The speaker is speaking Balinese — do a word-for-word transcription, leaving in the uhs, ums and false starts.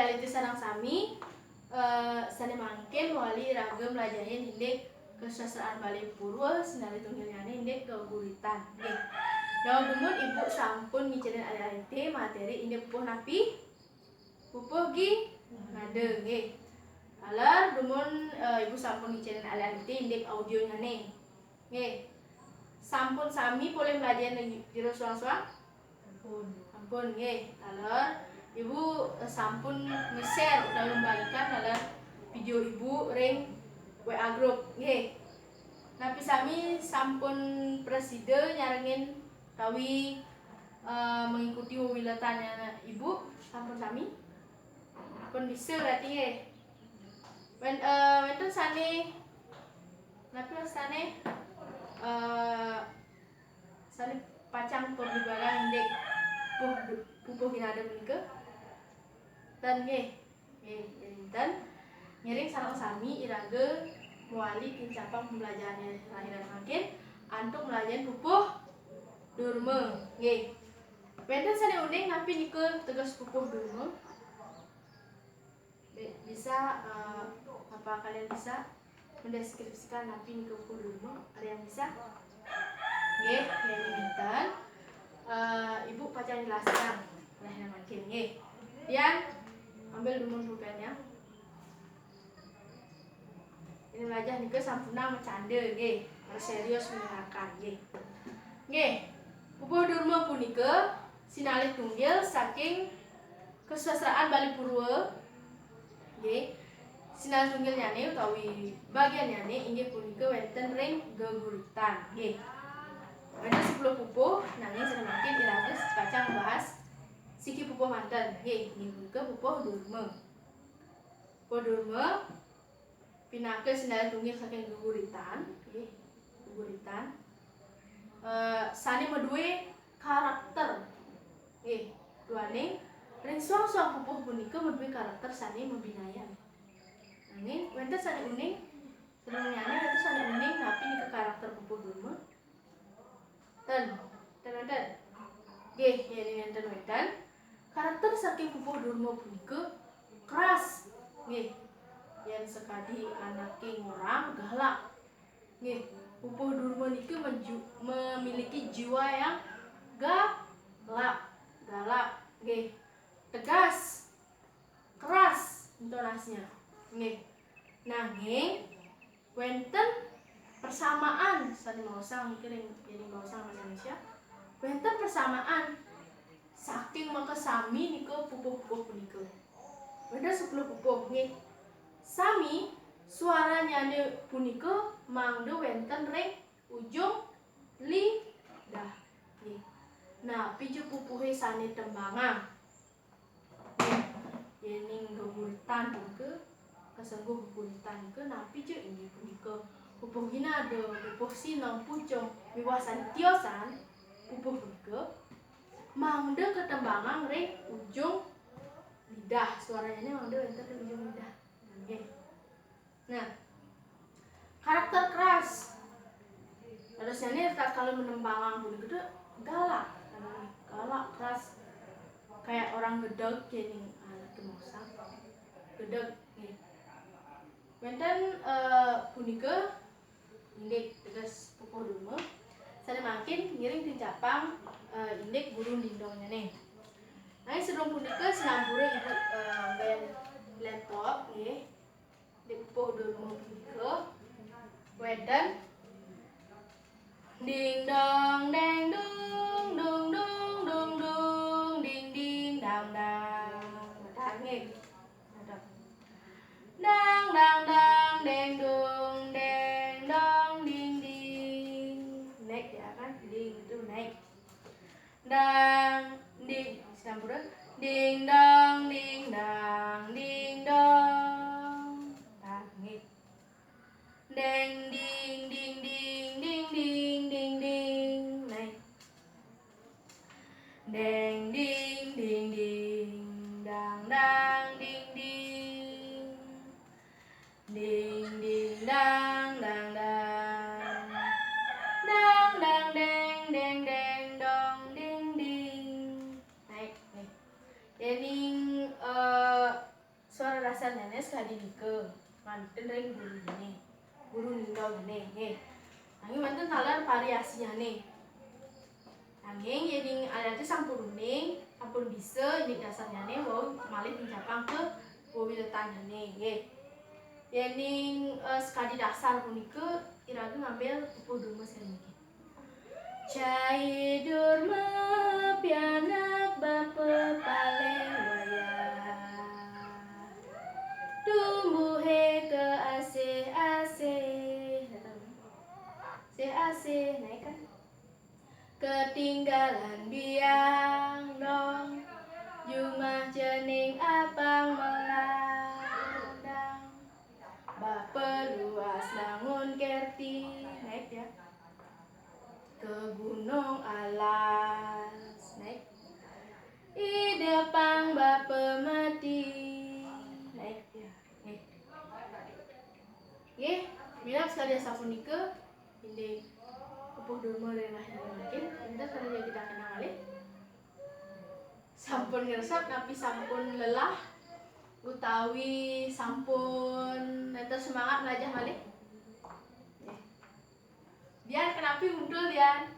Itu sareng sami, eh, sané mangkin mawali iraga mlajahin indik kasusastraan Bali Purwa, sinalih tunggilnyané indik geguritan. Nggih. Nah, dumun Ibu sampun ngicénin alit-alité materi indik pupuh napi? Pupuh Ginada, nggih. Taler dumun, eh, Ibu sampun ngicénin alit-alité indik audionyané. Nggih. Sampun sami polih mlajahin jero soang-soang? Sampun. Sampun, nggih. Taler Ibu, eh, sampun nge-share utawi membagikan taler video Ibu ring W A group, nggih. Napi sami sampun prasida nyarengin utawi, eh, mengikuti wewiletannya Ibu? Sampun sami? Pun bisa berarti, nggih. Wén-, eh, wénten sané, napi wastané? Eh, sané pacang pabubaran indik pupuh, pupuh Ginada punika? Ten, nggih. Nggih, nggih, ten. Ngiring sareng sami iraga mawali tincapang pembelajaran rahinan mangkin antuk mlajahin pupuh Durma. Nggih. Wénten sané uning napi nika teges pupuh Durma? Bi-, bisa, eh, apa kalian bisa mendeskripsikan napi nika pupuh Durma? Ada yang bisa? Nggih, yén nénten, eh, Ibu pacang jelaskan. Nah, yang mangkin, nggih. Pian ambil dumun pulpennya. Ini wajah nika sampunang macanda, nggih. Harus serius mendengarkan, nggih. Nggih. Pupuh Durma punika sinalih tunggil saking kasusastraan Bali Purwa. Nggih. Sinalih tunggilnyané utawi bagiannyané inggih punika wénten ring geguritan. Nggih. Wénten sepuluh pupuh, nanging sané mangkin iraga pacang bahas siki pupuh manten. Nggih, inggih punika pupuh Durma. Pupuh Durma pinaka sinalih tunggil saking geguritan, nggih, geguritan, eh, sané madué karakter. Nggih, duaning ring soang-soang pupuh punika madué karakter sané mabinayan. Nanging wénten sané uning, sadurungnyané wénten sané uning napi nika karakter pupuh Durma? Ten, ten wénten. Nggih, yén nénten wénten. Karakter saking pupuh Durma punika keras. Nggih. Yén sakadi anaké ngorang, galak. Nggih, pupuh Durma niki menju-, memiliki jiwa yang galak, galak. Nggih. Tegas, keras intonasinya. Nggih. Nanging wénten persamaan sané maosang niki ring, ring maosang bahasa Indonesia. Wénten persamaan saking makasami nika pupuh-pupuh punika. Wénten sepuluh pupuh nggih. Sami swaranyané punika mangda wénten ring ujung lidah. Nggih. Napi ja pupuhé sané tembangang? Nggih, yéning geguritan punika, kasengguh geguritan punika napi ja inggih punika pupuh ginada, pupuh sineng, pucung, miwah sané tiosan pupuh punika mangda katembangang ring ujung lidah, swaranyané mangda wénten ring ujung lidah. Nggih. Nah, karakter keras. Harusnya ini tatkala menembang punika tuh galak, galak, keras. Kayak orang gedeg gini, anak kemosa. Gedeg, nggih. Wénten, eh, punika indik teges pupuh Durma. Sané mangkin ngiring tincapang, eh, indik guru dingdongnyané. Nah, sedurung punika sinampura Ibu, eh, nganggén laptop, nggih. Di pupuh Durma punika wénten ding dong deng dung, dung dung dung dung, ding ding dang dang. Madah nggih. Madah. Dang dang dang deng dung deng dong ding ding. Naik ya kan? Ding itu naik. Dang ding, sampura. Ding dong ding dang ding dong. Tah, nggih. Deng ding ding ding ding ding ding ding. Naik. Deng ding ding ding dang dang ding ding. Ding ding dang dang dang. Dang dang deng deng deng dong ding ding. Naik nih. Yéning, eh, Dasarnyané sakadi nika, manten ring gurunyané. Guru ninggal nyané, nggih. Nanging wénten taler variasinyané. Nanging yéning alit-alité sampun uning, sampun bisa indik dasarnyané wau malih nincapang ka wewilétannyané, nggih. Yéning, eh, sakadi dasar punika iraga ngambil Pupuh Durma sané niki. Cai Durma pianak bapa paling wayah. Tumbuhé kaasih-asih. Asih-asih, naik kan? Katinggalan biang dong. Jumah cening apang melandang. Bapa luas nangun kerti, naik ya. Ke gunung alas, naik. Ida pang bapa mati, naik ya. Nggih. Nggih, minab sakadi sapunika, indik Pupuh Durma ring rahina mangkin, pinter sakadi kita kenang malih. Sampun ngresep napi sampun lelah utawi sampun nénten semangat malajah malih? Nggih. Dian, kenapi untul, Dian?